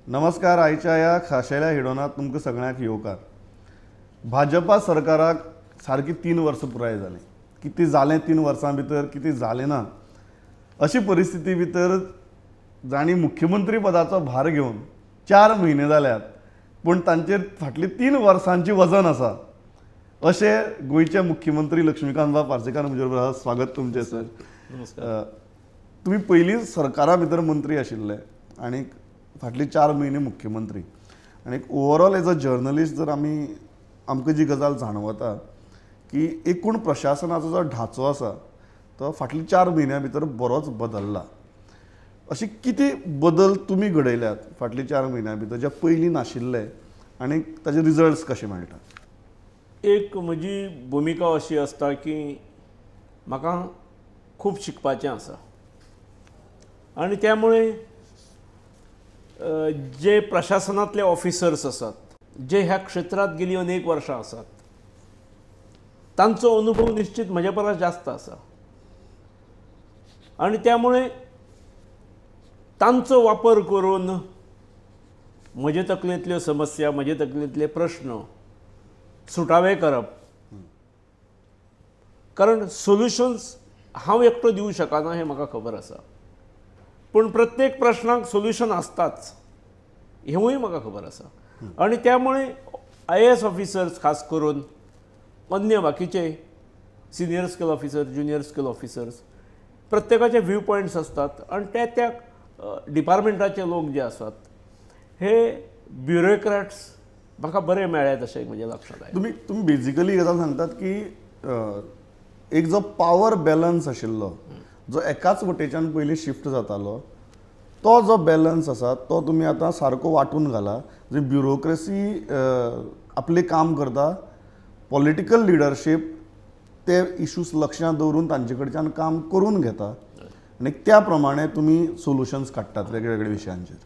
नमस्कार. आयच्या ह्या खाशेल्या हिडोनात तुमकां सगळ्यांक येवकार. भाजपा सरकाराक सारकी 3 वर्सां पुराय जालीं. कितें जालें 3 वर्सां भितर, कितें जालें ना, अशी परिस्थिती भितर जांणी मुख्यमंत्री पदाचो भार घेवन 4 म्हयने जाल्यात, पूण तांचेर फाटलीं 3 वर्सांची वजन आसा, अशें गोंयचे मुख्यमंत्री लक्ष्मीकांत पार्सेकार म्हजे बरोबर. स्वागत तुमचें सर. नमस्कार. तुमी पयलीं सरकारा भितर मंत्री आशिल्ले आनी फाटले 4 म्हयने मुख्यमंत्री, आनी ओवरऑल एज अ जर्नलिस्ट जर आमी आमकां जी गजाल जाणवता की एकूण प्रशासनाचो जो ढांचो आसा तो फाटल्या 4 म्हयन्यां भितर बरोच बदल्ला. अशें कितें बदल तुमी घडयल्यात फाटल्या 4 म्हयन्यां भितर जे पयलीं नाशिल्ले आनी ताजे रिजल्ट्स कशे मेळटात? एक म्हजी भुमिका अशी आसता की म्हाका खूब शिकपाचें आसा आनी त्यामुळे जे प्रशासनांतले ऑफिसर्स आसात, जे ह्या क्षेत्रांत गेली अनेक वर्सां आसात, तांचो अनुभव निश्चित म्हजे परस जास्त आसा आनी त्यामुळे तांचो वापर करून म्हजे तकलेंतल्यो समस्या, म्हजे तकलेंतले प्रश्न सुटावे करप, कारण सोल्युशन्स हांव एकटो दिवं शकना हें म्हाका खबर आसा, पूण प्रत्येक प्रश्नाक सोल्युशन आसताच हेंवूय म्हाका खबर आसा. आनी त्यामुळे IAS officers खास करून अन्य बाकीचे senior scale officer, junior scale officers, प्रत्येकाचे व्यू पॉयंट्स आसतात आनी त्या त्या डिपार्टमेंटाचे लोक जे आसात हे ब्युरोक्रॅट्स म्हाका बरे मेळ्ळ्यात अशें म्हज्या लक्षांत आयलें. तुमी बेजिकली गजाल सांगतात की एक जो पावर बॅलन्स आशिल्लो जो एकाच वटेच्यान पयलीं शिफ्ट जातालो तो जो बॅलन्स आसा तो तुमी आतां सारको वांटून घाला. जे ब्युरोक्रेसी आपलें काम करता, पॉलिटिकल लिडरशीप ते इशूज लक्षांत दवरून तांचे कडच्यान काम करून घेता आनी त्या प्रमाणे तुमी सोल्युशन्स काडटात वेगवेगळ्या विशयांचेर.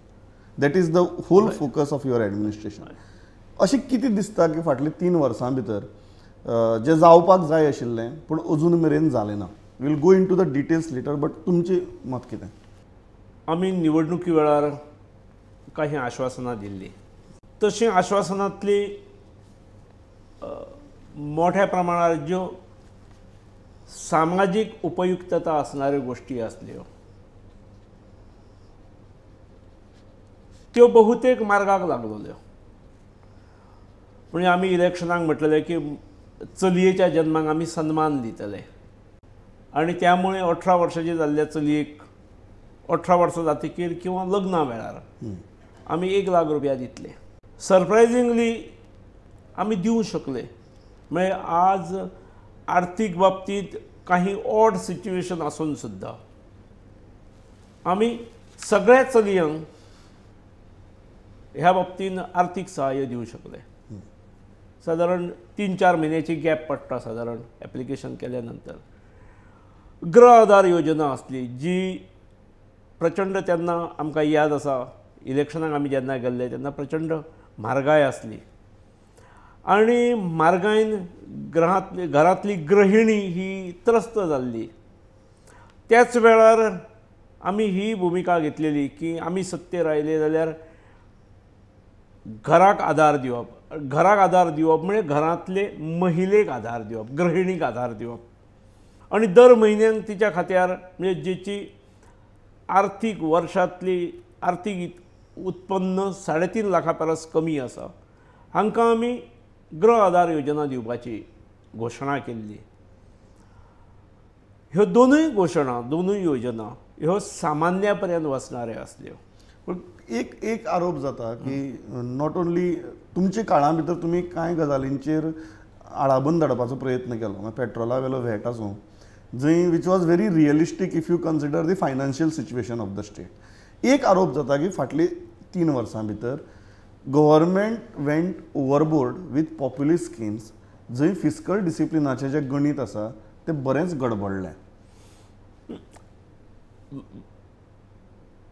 That is the whole focus of your administration. अशें कितें दिसता की फाटल्या 3 वर्सां भितर जें जावपाक जाय आशिल्लें पूण अजून मेरेन जालें ना? We'll go into the details later, but तुमचें मत कितें? आमी निवडणुकी वेळार काही आश्वासनां दिल्लीं, तशीं आश्वासनांतलीं मोठ्या प्रमाणार ज्यो सामाजीक उपयुक्तता आसणाऱ्यो गोश्टी आसल्यो त्यो बहुतेक मार्गाक लागलेल्यो. म्हणजे आमी इलेक्शनाक म्हटलेलें की चलयेच्या जन्माक आमी सन्मान दितले आनी त्यामुळे 18 वर्साची जाल्ल्या चलयेक 18 वर्सां जातकीर किंवा लग्ना वेळार आमी 1 लाख रुपया दितले. सरप्रायझिंगली आमी दिवं शकले. म्हणजे आज आर्थीक बाबतींत काही ऑड सिच्युएशन आसून सुद्दां आमी सगळ्या चलयांक ह्या बाबतीन आर्थीक सहाय्य दिवं शकले. सादारण 3-4 म्हयन्याची गॅप पडटा सादारण एप्लिकेशन केल्या नंतर. गृह आधार योजना आसली जी प्रचंड तेन्ना आमकां याद आसा, इलेक्शनाक आमी जेन्ना गेल्ले तेन्ना प्रचंड म्हारगाय आसली आनी म्हारगायेन घरांतली गृहिणी ही त्रस्त जाल्ली. त्याच वेळार आमी ही भुमिका घेतलेली की आमी सत्तेर आयले जाल्यार घराक आधार दिवप, घराक आधार दिवप म्हणजे घरांतले महिलेक आधार दिवप, गृहिणीक आधार दिवप आनी दर म्हयन्याक तिच्या खात्यार म्हणजे जेची आर्थीक वर्षांतली आर्थीक उत्पन्न 3.5 लाखां परस कमी आसा हांकां आमी गृह आधार योजना दिवपाची घोशणा केल्ली. ह्यो दोनूय घोशणा, दोनूय योजना ह्यो सामान्या पर्यंत वचणाऱ्यो आसल्यो. पूण एक एक आरोप जाता की not only तुमच्या काळा भितर तुमी कांय गजालींचेर आळाबंद हाडपाचो प्रयत्न केलो, पेट्रोला वेलो व्हॅट आसूं, जंय which was very realistic if you consider the financial situation of the state. एक आरोप जाता की फाटली 3 वर्सां भितर government went overboard with populist schemes, जंय फिस्कल डिसिप्लिनाचें जें गणीत आसा तें बरेंच गडबडलें.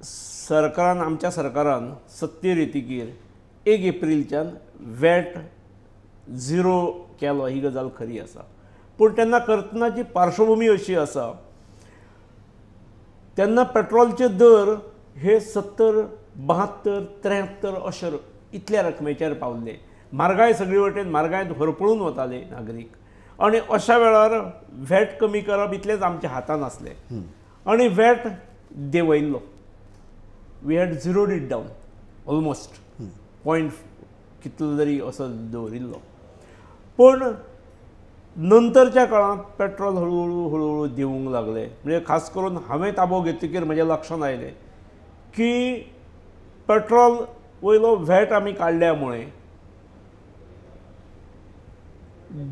सरकारान, आमच्या सरकारान सत्तेर येतकीर 1 एप्रिलच्यान व्हॅट 0 केलो ही गजाल खरी आसा, पूण तेन्ना करतना जी पार्श्वभूमी अशी आसा तेन्ना पेट्रोलचे दर हे 70 72 73 अशें इतल्या रकमेचेर पावल्ले. म्हारगाय सगळी वटेन म्हारगायेंत होरपळून वताले नागरीक आनी अशा वेळार व्हॅट कमी करप इतलेंच आमच्या हातान आसलें आनी VAT देंवयल्लो. We had zeroed it down almost point कितलो तरी असो दवरिल्लो. पूण नंतरच्या काळांत पेट्रोल हळूहळू हळूहळू देंवूंक लागलें. म्हणजे खास करून हांवें ताबो घेतकीर म्हज्या लक्षांत आयलें की पेट्रोल वयलो व्हॅट आमी काडल्या मुळे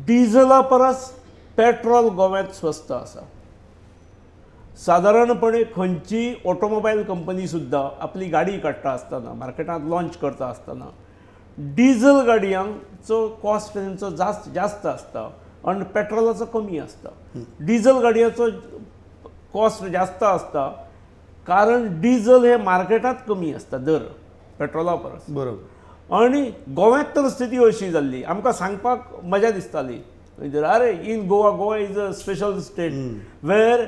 डिझला परस पेट्रोल गोव्यांत स्वस्त आसा. सादारणपणे खंयची ऑटोमोबायल कंपनी सुद्दां आपली गाडी काडटा आसतना मार्केटांत लॉंच करता आसतना डिझल गाडयांचो कॉस्ट तेंचो जास्त जास्त आसता आनी पेट्रोलाचो कमी आसता. डिझल गाडयांचो कॉस्ट जास्त आसता कारण डिझल हे मार्केटांत कमी आसता दर पेट्रोला परस. बरोबर. आनी गोव्यांत तर स्थिती अशी जाल्ली आमकां सांगपाक मजा दिसताली, अरे in Goa, Goa is a special state where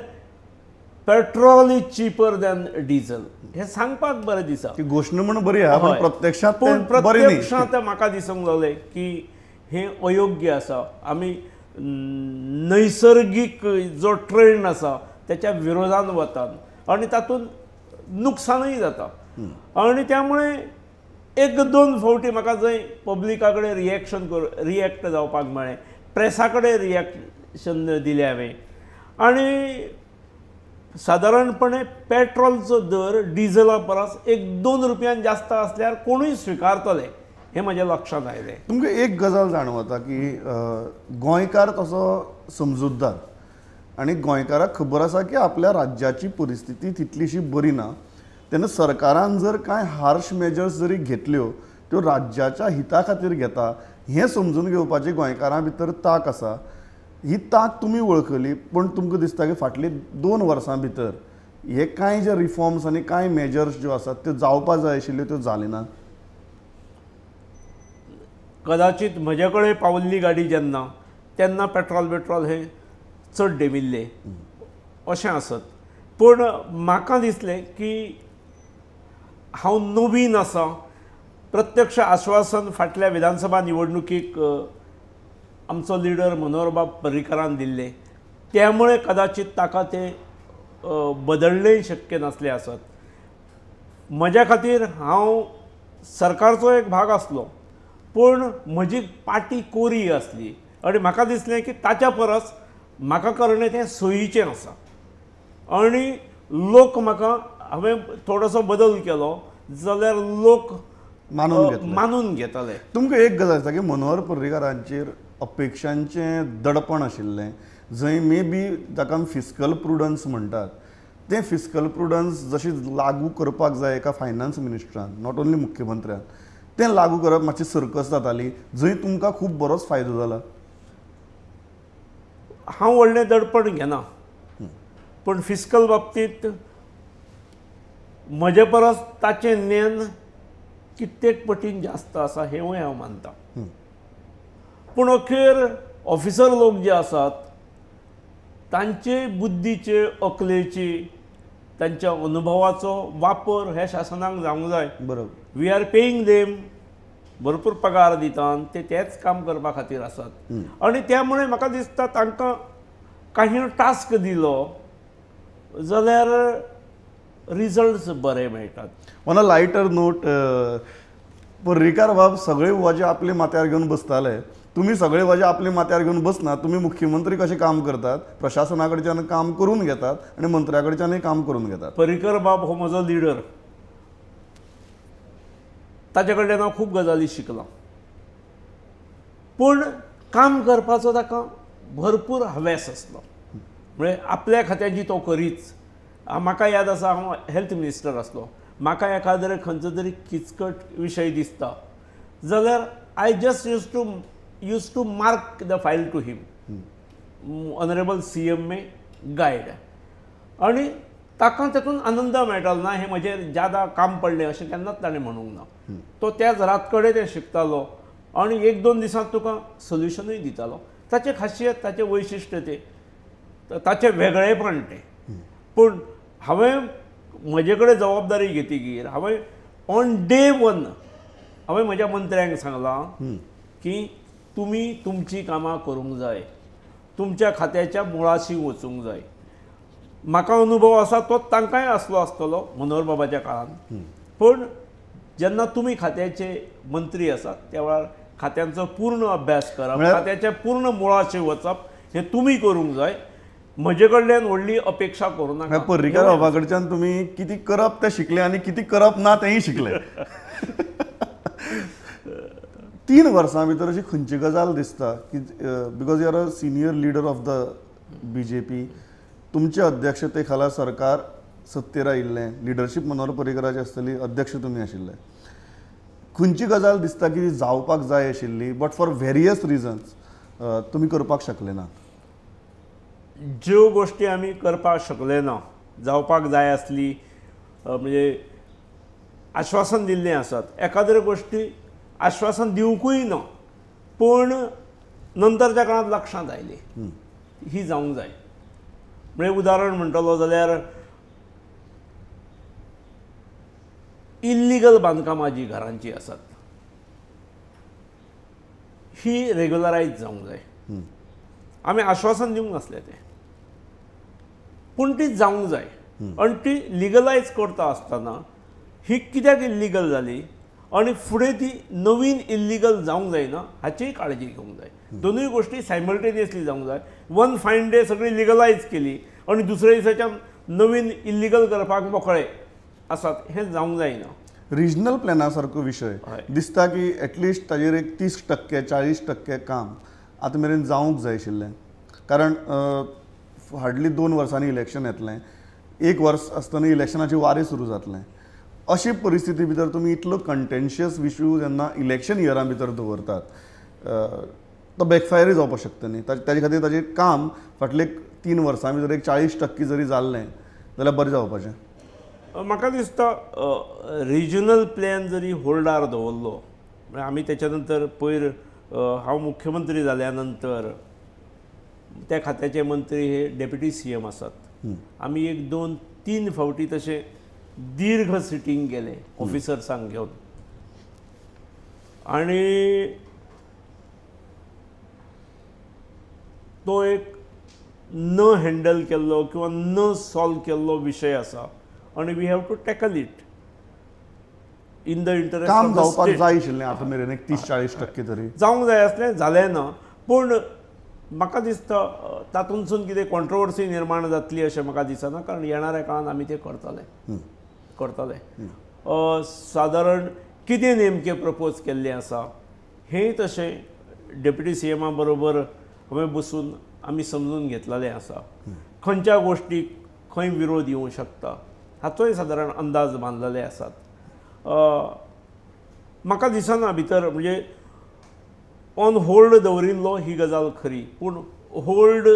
petrol is cheaper than diesel. हें सांगपाक बरें दिसा, ती घोशणा म्हण बरी आहा, पण प्रत्यक्षांत पूण प्रत्यक्षांत म्हाका दिसूंक लागलें की हें अयोग्य आसा. आमी नैसर्गीक जो ट्रेंड आसा त्याच्या विरोधान वतात आनी तातूंत नुकसानूय जाता. आनी त्यामुळे एक दोन फावटी म्हाका जंय पब्लिका कडेन रिएक्शन रिएक्ट जावपाक मेळ्ळें, प्रेसा कडेन रिएक्शन दिलें हांवें. आनी सादारणपणे पेट्रोलचो दर डिझला परस 1-2 रुपयान जास्त आसल्यार कोणूय स्विकारतले हें म्हज्या लक्षांत आयलें. तुमकां एक गजाल जाणवता की गोंयकार तसो समजूतदार आनी गोंयकाराक खबर आसा की आपल्या राज्याची परिस्थिती तितलीशी बरी ना, तेन्ना सरकारान जर कांय हार्श मेजर्स जरी घेतल्यो त्यो राज्याच्या हिता खातीर घेता हें समजून घेवपाची गोंयकारां भितर तांक आसा. ही तांक तुमी वळखली, पूण तुमकां दिसता की फाटली 2 वर्सां भितर हे कांय जे रिफॉर्म्स आनी कांय मेजर्स ज्यो आसात त्यो जावपा जाय आशिल्ल्यो त्यो जाले नात. कदाचित म्हजे कडेन पावल्ली गाडी जेन्ना तेन्ना पेट्रोल बेट्रोल हें चड देंविल्लें अशें आसत, पूण म्हाका दिसलें की हांव नवीन आसा. प्रत्यक्ष आश्वासन फाटल्या विधानसभा निवडणुकीक आमचो लिडर मनोहरबाब पर्रीकारान दिल्लें, त्यामुळे कदाचित ताका तें बदलणें शक्य नासलें आसत. म्हज्या खातीर हांव सरकारचो एक भाग आसलो, पूण म्हजी पाटी कोरी आसली आनी म्हाका दिसलें की ताच्या परस म्हाका करणें तें सोयीचें आसा. आनी लोक म्हाका, हांवें थोडोसो बदल केलो जाल्यार लोक मानून घेतले. तुमकां एक गजाल दिसता की मनोहर पर्रीकारांचेर अपेक्षांचें दडपण आशिल्लें, जंय मे बी जाका आमी फिस्कल प्रुडन्स म्हणटात तें फिस्कल प्रुडन्स जशी लागू करपाक जाय एका फायनान्स मिनिस्टरान, not only मुख्यमंत्र्यान, तें लागू करप मातशी सर्कस जाताली, जंय तुमकां खूब बरोच फायदो जाला. हांव व्हडलें दडपण घेना, पूण फिस्कल बाबतींत म्हजे परस ताचें ज्ञान कित्येक पटीन जास्त आसा हेंवूय हांव मानता. पूण अखेर ऑफिसर लोक जे आसात तांचे बुद्धीचे, अकलेची, तांच्या अनुभवाचो वापर ह्या शासनाक जावंक जाय. बरोबर. We are paying them, भरपूर पगार दिता, ते तेच काम करपा खातीर आसात. आनी त्यामुळे म्हाका दिसता तांकां काही टास्क दिलो जाल्यार रिजल्ट्स बरे मेळटात. On a lighter note, Parrikar बाब सगळे वजे आपले माथ्यार घेवन बसताले, तुमी सगळे वजे आपले माथ्यार घेवन बसना, तुमी मुख्यमंत्री कशें काम करतात, प्रशासना कडच्यान काम करून घेतात आनी मंत्र्या कडच्यानूय काम करून घेतात. पर्रीकर बाब हो म्हजो लिडर, ताचे कडल्यान हांव खूब गजाली शिकलां, पूण काम करपाचो ताका भरपूर हावेस आसलो. म्हणजे आपल्या खात्याची तो करीच. म्हाका याद आसा, हांव हेल्थ मिनिस्टर आसलो, म्हाका एखाद्रे खंयचो तरी किचकट विशय दिसता जाल्यार I just use to mark the file to him, honourable CM may guide. आनी ताका तातूंत आनंद मेळटालो ना, हें म्हजेर ज्यादा काम पडलें अशें केन्नाच ताणें म्हणूंक ना. तो त्याच रात कडेन तें शिकतालो आनी 1-2 दिसांत तुका सोल्युशनूय दितालो. ताचें खासियत, ताचें वैशिश्ट्य तें, ताचें वेगळेपण तें. पूण हांवें म्हजे कडेन जबाबदारी घेतकीर हांवें ऑन डे वन हांवें म्हज्या मंत्र्यांक सांगलां की तुमी तुमची कामां करूंक जाय, तुमच्या खात्याच्या मुळाशी वचूंक जाय. म्हाका अनुभव आसा तो तांकांय आसलो आसतलो मनोहर बाबाच्या काळान, पूण जेन्ना तुमी खात्याचे मंत्री आसात त्या वेळार खात्यांचो पूर्ण अभ्यास करप, खात्याच्या पूर्ण मुळाशी वचप हें तुमी करूंक जाय. म्हजे कडल्यान व्हडली अपेक्षा करूं नाका. पर्रीकार बाबा कडच्यान तुमी कितें करप तें शिकले आनी कितें करप ना तेंय शिकले. 3 वर्सां भितर अशी खंयची गजाल दिसता की because you are a senior leader of the BJP, तुमचे अध्यक्षते खाला सरकार सत्तेर आयिल्लें, लिडरशीप मनोहर पर्रीकराची आसतली, अध्यक्ष तुमी आशिल्ले, खंयची गजाल दिसता की जावपाक जाय आशिल्ली बट फॉर वेरियस रिजन्स तुमी करपाक शकले ना? ज्यो गोश्टी आमी करपाक शकले ना, जावपाक जाय आसली, म्हणजे आश्वासन दिल्लें आसात, एकाद्रे गोश्टी आश्वासन दिवंकूय ना पूण नंतरच्या काळांत लक्षांत आयली ही जावंक जाय. म्हणजे उदाहरण म्हणटलो जाल्यार इल्लिगल बांदकामां जी घरांची आसात ही रेगुलरायज जावंक जाय. आमी आश्वासन दिवंक नासलें तें, पूण ती जावंक जाय. आनी ती लिगलायज करता आसतना ही कित्याक इल्लिगल जाली आनी फुडें ती नवीन इल्लिगल जावंक जायना हाचीय काळजी घेवंक जाय. दोनूय गोश्टी सायमल्टेनियसली जावंक जाय. वन फायन डे सगळी लिगलायज केली आनी दुसऱ्या दिसाच्यान नवीन इल्लिगल करपाक मोकळे आसात हें जावंक जायना. रिजनल प्लॅना सारको विशय दिसता की एटलिस्ट ताजेर एक 30% 40% काम आतां मेरेन जावंक जाय आशिल्लें, कारण हार्डली 2 वर्सांनी इलेक्शन येतलें, 1 वर्स आसतना इलेक्शनाची वारें सुरू जातलें. अशी परिस्थिती भितर तुमी इतलो कंटेन्शियस इशू जेन्ना इलेक्शन इयरा भितर दवरतात तो बॅकफायरूय जावपाक शकता न्ही. ताजे खातीर ताजें काम फाटले 3 वर्सां भितर एक 40% जरी जाल्लें जाल्यार बरें जावपाचें. म्हाका दिसता रिजनल प्लॅन जरी होल्डार दवरलो, म्हळ्यार आमी तेच्या नंतर पयर हांव मुख्यमंत्री जाल्या नंतर त्या खात्याचे मंत्री हे डेप्युटी CM आसात, आमी 1, 2, 3 फावटी तशें दीर्घ सिटींग केलें ऑफिसर्सांक घेवन आनी तो एक न हँडल केल्लो किंवा न सॉल्व केल्लो विशय आसा आनी we have to tackle it in the interest. काम जावपाक जाय आशिल्लें आतां मेरेन एक 30-40% तरी जावंक जाय आसलें, जालें ना. पूण म्हाका दिसता तातूंतसून कितें कॉन्ट्रोवर्सी निर्माण जातली अशें म्हाका दिसना, कारण येणाऱ्या काळान आमी तें करतले करतले. सादारण कितें नेमकें प्रपोज केल्लें आसा हें तशें डेप्युटी CMA बरोबर हांवें बसून आमी समजून घेतलेलें आसा. खंयच्या गोश्टीक खंय विरोध येवंक शकता हाचोय सादारण अंदाज बांदलेले आसात. म्हाका दिसना भितर म्हणजे ऑन होल्ड दवरिल्लो ही गजाल खरी, पूण होल्ड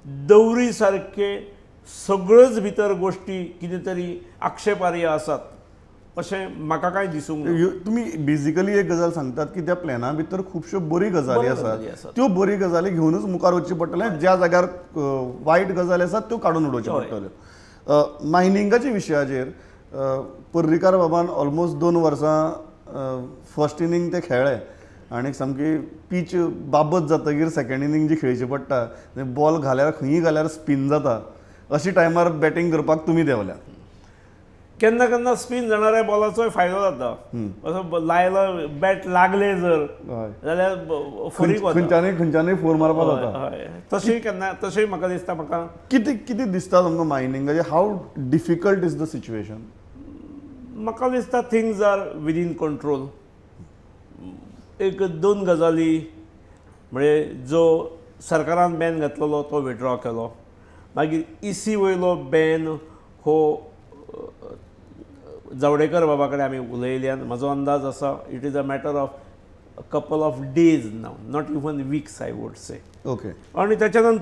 दवरी सारके सगळ्योच भितर गोश्टी कितें तरी आक्षेपार्य आसात अशें म्हाका कांय दिसूंक ना. तुमी बेजिकली एक गजाल सांगतात की त्या प्लॅना भितर खुबश्यो बरी गजाली आसात, त्यो बरी गजाली घेवनूच मुखार वचचें पडटलें, ज्या जाग्यार वायट गजाली आसात त्यो काडून उडोवच्यो पडटल्यो. मायनिंगाच्या विशयाचेर पर्रीकार बाबान ऑलमोस्ट 2 वर्सां फर्स्ट इनिंग ते खेळ्ळे आनी सामकी पीच बाबत जातकीर सेकंड इनिंग जी खेळची पडटा बॉल घाल्यार खंयी घाल्यार स्पीन जाता, अशी टायमार बॅटींग करपाक तुमी देंवल्या. केन्ना केन्ना स्पीन जाणाऱ्या बॉलाचोय फायदो जाता, असो लायलो बॅट लागले जर जाल्यार फरीक वता, खंयच्यानूय खंयच्यानूय फोर मारपाक जाता. तशें केन्ना तशेंय म्हाका दिसता. म्हाका कितें कितें दिसता तुमकां मायनिंगाचें, how difficult is the situation? म्हाका दिसता थिंग्स are within control. 1-2 गजाली म्हणजे जो सरकारान बॅन घातलेलो तो विड्रॉ केलो, मागीर EC वयलो बॅन हो जावडेकर बाबा कडेन आमी उलयल्यान म्हजो अंदाज आसा it is a matter of couple of days now, not even weeks I would say. Okay. आनी त्याच्या नंतर